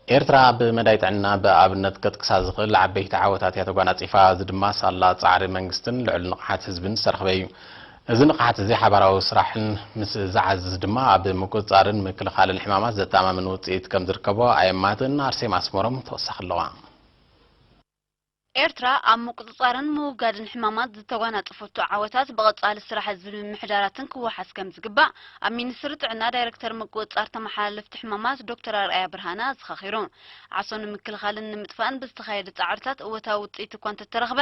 ኤርትራ ኣብ መዳይ ጥዕና ብኣብነት ከጥቅሳ ዝኽእል ዓበይቲ ዓወታት እያ ተጓናጺፋ። እዚ ድማ ሳላ ጻዕሪ መንግስትን ልዑል ንቕሓት ህዝብን ዝተረኽበ እዩ። እዚ ንቕሓት እዚ ሓባራዊ ስራሕን ምስ ዝዓዝዝ ድማ ኣብ ምቁጽጻርን ምክልኻልን ሕማማት ዘተኣማምን ውጽኢት ከም ዝርከቦ ኣየማትን ኣርሴማ ኣስመሮም ተወሳኺ ኣለዋ። ኤርትራ ኣብ ምቁጽጻርን ምውጋድን ሕማማት ዝተጓናጸፈቶ ዓወታት ብቐጻሊ ስራሕ ህዝብን ምምሕዳራትን ክወሓስ ከም ዝግባእ ኣብ ሚኒስትሪ ጥዕና ዳይረክተር ምቁጽጻር ተመሓላለፍቲ ሕማማት ዶክተር ኣርኣያ ብርሃነ ኣዘኻኺሩ። ዓሶ ንምክልኻልን ንምጥፋእን ብዝተኻየደ ጻዕርታት እወታዊ ውጽኢት እኳ እንተተረኽበ፣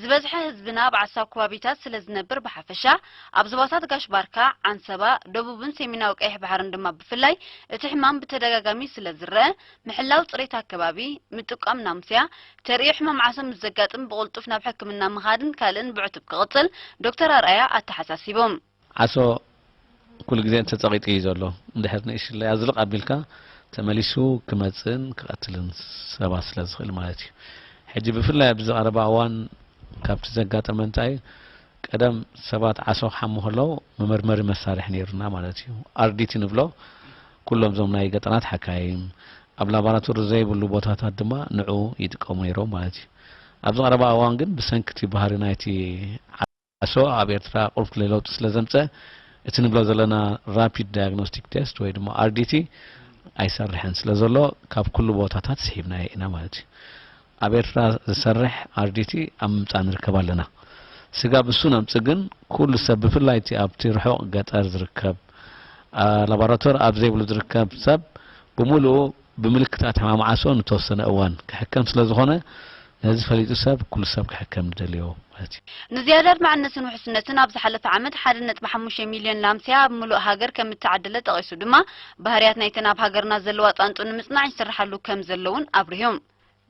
ዝበዝሐ ህዝብና ኣብ ዓሳብ ከባቢታት ስለ ዝነብር ብሓፈሻ ኣብ ዞባታት ጋሽ ባርካ፣ ዓንሰባ፣ ደቡብን ሰሜናዊ ቀይሕ ባሕርን ድማ ብፍላይ እቲ ሕማም ብተደጋጋሚ ስለ ዝረአ፣ ምሕላው ጽሬት ኣከባቢ፣ ምጥቃም ናምስያ፣ ተርእዮ ሕማም ዓሶ ምስ ዘጋጥም ብቕልጡፍ ናብ ሕክምና ምኻድን ካልእን ብዕቱብ ክቕጽል ዶክተር ኣርኣያ ኣተሓሳሲቦም። ዓሶ ኩሉ ግዜ እንተጸቒጡ እዩ ዘሎ። እንድሕር ንእሽለይ ኣዝልቕ ኣቢልካ ተመሊሱ ክመጽእን ክቐትልን ሰባት ስለ ዝኽእል ማለት እዩ። ሕጂ ብፍላይ ኣብዚ ቀረባ እዋን ካብቲ ዘጋጠመ እንታይ እዩ፣ ቀደም ሰባት ዓሶ ክሓሙ ከለዉ መመርመሪ መሳርሒ ነይሩና ማለት እዩ። ኣርዲቲ ንብሎ ኩሎም እዞም ናይ ገጠራት ሓካይም ኣብ ላቦራቶሪ ዘይብሉ ቦታታት ድማ ንዑ ይጥቀሙ ነይሮም ማለት እዩ። ኣብዚ ቀረባ እዋን ግን ብሰንኪ እቲ ባህሪ ናይቲ ዓሶ ኣብ ኤርትራ ቁልፍ ለውጢ ስለ ዘምፀ እቲ ንብሎ ዘለና ራፒድ ዳያግኖስቲክ ቴስት ወይ ድማ ኣርዲቲ ኣይሰርሕን ስለ ዘሎ ካብ ኩሉ ቦታታት ስሒብናዮ ኢና ማለት እዩ። ኣብ ኤርትራ ዝሰርሕ ኣርዲቲ ኣብ ምምፃእ ንርከብ ኣለና። ስጋብ እሱ ነምፅእ ግን ኩሉ ሰብ ብፍላይ እቲ ኣብቲ ርሑቕ ገጠር ዝርከብ ላቦራቶሪ ኣብ ዘይብሉ ዝርከብ ሰብ ብምሉኡ ብምልክታት ሕማም ዓሶ ንተወሰነ እዋን ክሕከም ስለ ዝኾነ ነዚ ፈሊጡ ሰብ ኩሉ ሰብ ክሕከም ንደልዮ ማለት እዩ። ንዝያዳ ኣድማዕነትን ውሕስነትን ኣብ ዝሓለፈ ዓመት ሓደ ነጥቢ ሓሙሽተ ሚልዮን ላምስያ ኣብ ምሉእ ሃገር ከም እተዓደለ ጠቒሱ ድማ ባህርያት ናይተን ኣብ ሃገርና ዘለዋ ጣንጡ ንምጽናዕ ይስርሓሉ ከም ዘሎ እውን ኣብሪሁ።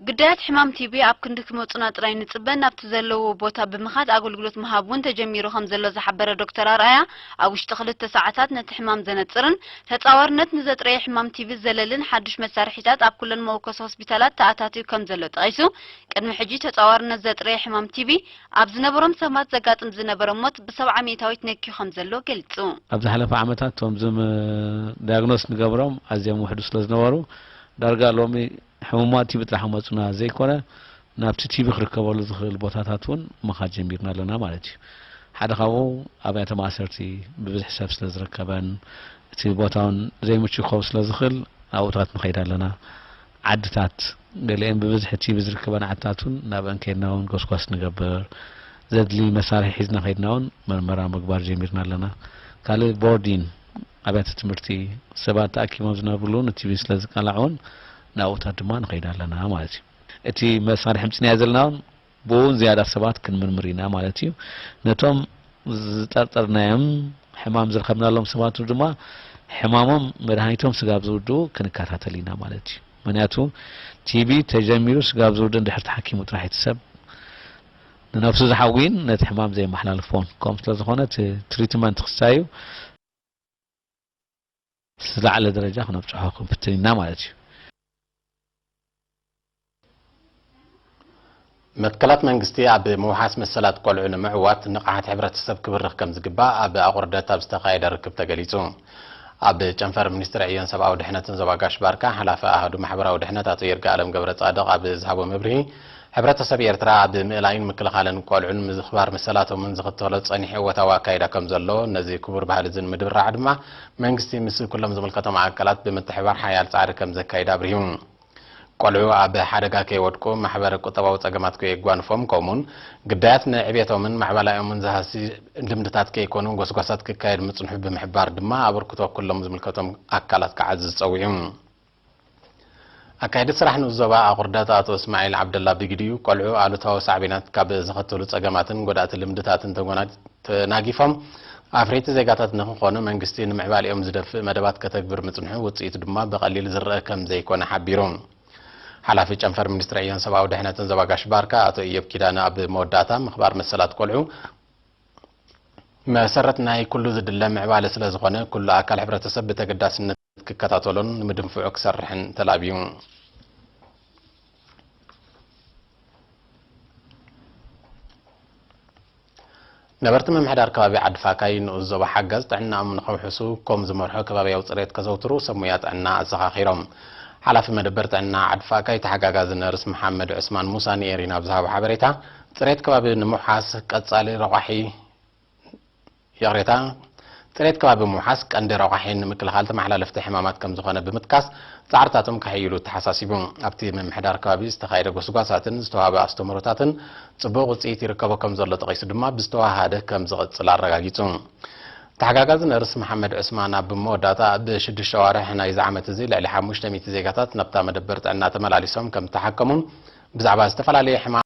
ግዳያት ሕማም ቲቢ ኣብ ክንዲ ክመጹና ጥራይ ንጽበ፣ ናብቲ ዘለውዎ ቦታ ብምኻድ ኣገልግሎት ምሃብ እውን ተጀሚሩ ከም ዘሎ ዝሓበረ ዶክተር ኣርኣያ፣ ኣብ ውሽጢ ክልተ ሰዓታት ነቲ ሕማም ዘነጽርን ተጻዋርነት ንዘጥረየ ሕማም ቲቢ ዘለልን ሓድሽ መሳርሒታት ኣብ ኩለን መወከሲ ሆስፒታላት ተኣታትዩ ከም ዘሎ ጠቒሱ፣ ቅድሚ ሕጂ ተጻዋርነት ዘጥረየ ሕማም ቲቢ ኣብ ዝነበሮም ሰባት ዘጋጥም ዝነበረ ሞት ብሰብዓ ሚእታዊት ነክዩ ከም ዘሎ ገሊጹ። ኣብ ዝሓለፈ ዓመታት እቶም ዝም ዳያግኖስ ንገብሮም ኣዝዮም ውሕዱ ስለ ዝነበሩ ዳርጋ ሎሚ ሕሙማት ቲቢ ጥራሕ ክመፁና ዘይኮነ ናብቲ ቲቢ ክርከበሉ ዝኽእል ቦታታት እውን ምኻድ ጀሚርና ኣለና ማለት እዩ። ሓደ ካብኡ ኣብያተ ማእሰርቲ ብብዝሒ ሰብ ስለ ዝርከበን እቲ ቦታ እውን ዘይምቹ ክኸውን ስለ ዝኽእል ኣብኡታት ንኸይድ ኣለና። ዓድታት ገሊአን ብብዝሒ ቲቢ ዝርከበን ዓድታት እውን ናብአን ከይድና እውን ጎስጓስ ንገብር። ዘድሊ መሳርሒ ሒዝና ከይድና እውን መርመራ ምግባር ጀሚርና ኣለና። ካልእ ቦርዲን ኣብያተ ትምህርቲ ሰባት ተኣኪቦም ዝነብርሉ ንቲቢ ስለ ዝቃላዕ እውን ናብኡታት ድማ ንኸይድ ኣለና ማለት እዩ። እቲ መሳርሒ ምፅንያ ዘለና እውን ብኡ እውን ዝያዳ ሰባት ክንምርምር ኢና ማለት እዩ። ነቶም ዝጠርጠርናዮም ሕማም ዝረኸብናሎም ሰባት ድማ ሕማሞም መድሃኒቶም ስጋብ ዝውድኡ ክንከታተል ኢና ማለት እዩ። ምክንያቱ ቲቢ ተጀሚሩ ስጋብ ዝውድእ እንድሕር ተሓኪሙ ጥራሕ እቲ ሰብ ንነብሱ ዝሓዊን ነቲ ሕማም ዘየመሓላልፎን ከም ስለ ዝኾነ እቲ ትሪትመንት ክሳዩ ዝለዓለ ደረጃ ክነብፅሖ ክንፍትን ኢና ማለት እዩ። መትከላት መንግስቲ ኣብ ምውሓስ መሰላት ቆልዑ ንምዕዋት ንቕሓት ሕብረተሰብ ክብርኽ ከም ዝግባእ ኣብ ኣቑርደት ኣብ ዝተኻየደ ርክብ ተገሊጹ። ኣብ ጨንፈር ሚኒስትሪ ዕዮን ሰብኣዊ ድሕነትን ዞባ ጋሽ ባርካ ሓላፊ ኣሃዱ ማሕበራዊ ድሕነት ኣቶ ይርጋኣለም ገብረጻድቕ ኣብ ዝሃቦ መብርሂ፣ ሕብረተሰብ ኤርትራ ኣብ ምእላይን ምክልኻልን ቆልዑን ምዝኽባር መሰላቶምን ዝኽተሎ ጸኒሑ እወታዊ ኣካይዳ ከም ዘሎ፣ ነዚ ክቡር ባህሊ እዚ ንምድብራዕ ድማ መንግስቲ ምስ ኩሎም ዝምልከቶም ኣካላት ብምትሕብባር ሓያል ጻዕሪ ከም ዘካይድ ኣብሪሁ። ቆልዑ ኣብ ሓደጋ ከይወድቁ፣ ማሕበረ ቁጠባዊ ጸገማት ከየጓንፎም፣ ከምኡውን ግዳያት ንዕቤቶምን ማዕበላኦምን ዝሃሲ ልምድታት ከይኮኑ ጎስጓሳት ክካየድ ምጽንሑ ብምሕባር ድማ ኣበርክቶ ኩሎም ዝምልከቶም ኣካላት ክዓዝዝ ጸዊዑ። ኣካየዲ ስራሕ ንኡስ ዞባ ኣቑርደት ኣቶ እስማዒል ዓብደላ ብግዲኡ፣ ቆልዑ ኣሉታዊ ሳዕቤናት ካብ ዘኸትሉ ጸገማትን ጎዳእቲ ልምድታትን ተጎና ተናጊፎም ኣፍረይቲ ዜጋታት ንኽኾኑ መንግስቲ ንምዕባሌኦም ዝደፍእ መደባት ከተግብር ምጽንሑ ውጽኢቱ ድማ ብቐሊል ዝረኣ ከም ዘይኮነ ሓቢሩ። ሓላፊ ጨንፈር ሚኒስትሪ ዕዮን ሰብኣዊ ድሕነትን ዞባ ጋሽ ባርካ ኣቶ ኢዮብ ኪዳነ ኣብ መወዳእታ ምኽባር መሰላት ቆልዑ መሰረት ናይ ኩሉ ዝድለ ምዕባለ ስለ ዝኾነ ኩሉ ኣካል ሕብረተሰብ ብተገዳስነት ክከታተሎን ንምድንፍዑ ክሰርሕን ተላብዩ። ነበርቲ ምምሕዳር ከባቢ ዓዲ ፋካይ ንኡስ ዞባ ሓገዝ ጥዕናኦም ንኸውሕሱ ኮም ዝመርሖ ከባብያዊ ፅሬት ከዘውትሩ ሰብ ሙያ ጥዕና ኣዘኻኺሮም። ሓላፊ መደበር ጥዕና ዓድፋካ ተሓጋጋዚ ነርስ መሓመድ ዑስማን ሙሳ ንኤሪና ብዝሃቦ ሓበሬታ፣ ጽሬት ከባቢ ንምውሓስ ቀጻሊ ረቋሒ ይቕሬታ፣ ጽሬት ከባቢ ምውሓስ ቀንዲ ረቋሒ ንምክልኻል ተመሓላለፍቲ ሕማማት ከም ዝኾነ ብምጥቃስ፣ ጻዕርታቶም ከሐይሉ ተሓሳሲቡ። ኣብቲ ምምሕዳር ከባቢ ዝተኻየደ ጎስጓሳትን ዝተዋሃበ ኣስተምህሮታትን ጽቡቕ ውጽኢት ይርከቦ ከም ዘሎ ጠቒሱ ድማ፣ ብዝተዋሃደ ከም ዝቕጽል ኣረጋጊጹ። ተሓጋጋዚ ነርስ መሓመድ ዑስማን ኣብ መወዳእታ፣ ኣብ ሽዱሽተ ኣዋርሕ ናይዚ ዓመት እዚ ልዕሊ ሓሙሽተ ሚእቲ ዜጋታት ናብታ መደበር ጥዕና ተመላሊሶም ከም ዝተሓከሙን ብዛዕባ ዝተፈላለየ ሕማ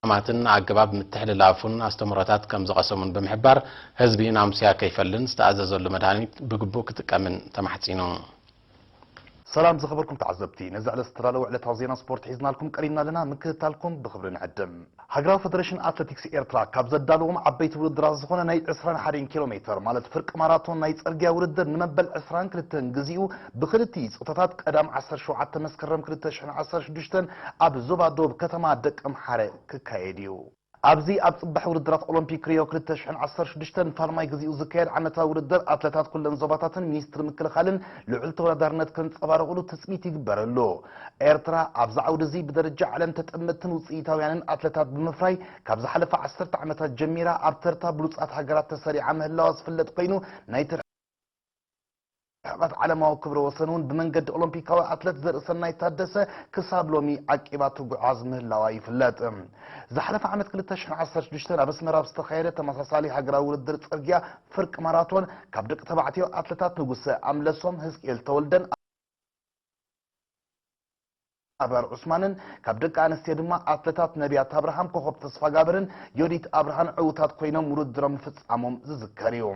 ማትን ኣገባብ ምትሕልላፉን ኣስተምህሮታት ከም ዝቐሰሙን ብምሕባር፣ ህዝቢ ናሙስያ ከይፈልን ዝተኣዘዘሉ መድሃኒት ብግቡእ ክጥቀምን ተማሕጺኑ። ሰላም ዝኸበርኩም ተዓዘብቲ፣ ነዚ ዕለት ዝተዳለወ ዕለታዊ ዜና ስፖርት ሒዝናልኩም ቀሪብና ኣለና። ምክትታልኩም ብኽብሪ ንዕድም። ሃገራዊ ፈደሬሽን ኣትሌቲክስ ኤርትራ ካብ ዘዳለዎም ዓበይቲ ውድድራት ዝኾነ ናይ ዕስራን ሓደን ኪሎ ሜትር ማለት ፍርቂ ማራቶን ናይ ጽርግያ ውድድር ንመበል ዕስራን ክልተን ግዜኡ ብኽልቲኡ ጾታታት ቀዳም ዓሰርተ ሸውዓተ መስከረም ክልተ ሽሕን ዓሰርተ ሽዱሽተን ኣብ ዞባ ዶብ ከተማ ደቀምሓረ ክካየድ እዩ። ኣብዚ ኣብ ጽባሕ ውድድራት ኦሎምፒክ ሪዮ ክልተ ሽሕን ዓሰርተ ሽዱሽተን ንፋልማይ ግዜኡ ዝካየድ ዓመታዊ ውድድር ኣትለታት ኩለን ዞባታትን ሚኒስትሪ ምክልኻልን ልዑል ተወዳዳርነት ከንጸባርቑሉ ትጽቢት ይግበረሉ። ኤርትራ ኣብዚ ዓውዲ እዚ ብደረጃ ዓለም ተጠመትትን ውጽኢታውያንን ኣትለታት ብምፍራይ ካብ ዝሓለፈ ዓሰርተ ዓመታት ጀሚራ ኣብ ተርታ ብሉጻት ሃገራት ተሰሪዓ ምህላዋ ዝፍለጥ ኮይኑ ናይ ርሕቐት ዓለማዊ ክብረ ወሰን እውን ብመንገዲ ኦሎምፒካዊ ኣትለት ዘርእሰናይ ታደሰ ክሳብ ሎሚ ዓቂባ ትጉዓዝ ምህላዋ ይፍለጥ። ዝሓለፈ ዓመት ክልተ ሽሕን ዓሰርተ ሽዱሽተን ኣብ ኣስመራ ኣብ ዝተኻየደ ተመሳሳሊ ሃገራዊ ውድድር ጽርግያ ፍርቂ ማራቶን ካብ ደቂ ተባዕትዮ ኣትለታት ንጉሰ ኣምለሶም፣ ህዝቅኤል ተወልደን ኣበር ዑስማንን ካብ ደቂ ኣንስትዮ ድማ ኣትለታት ነቢያት ኣብርሃም፣ ኮኸብ ተስፋጋብርን ዮዲት ኣብርሃን ዕዉታት ኮይኖም ውድድሮም ምፍጻሞም ዝዝከር እዩ።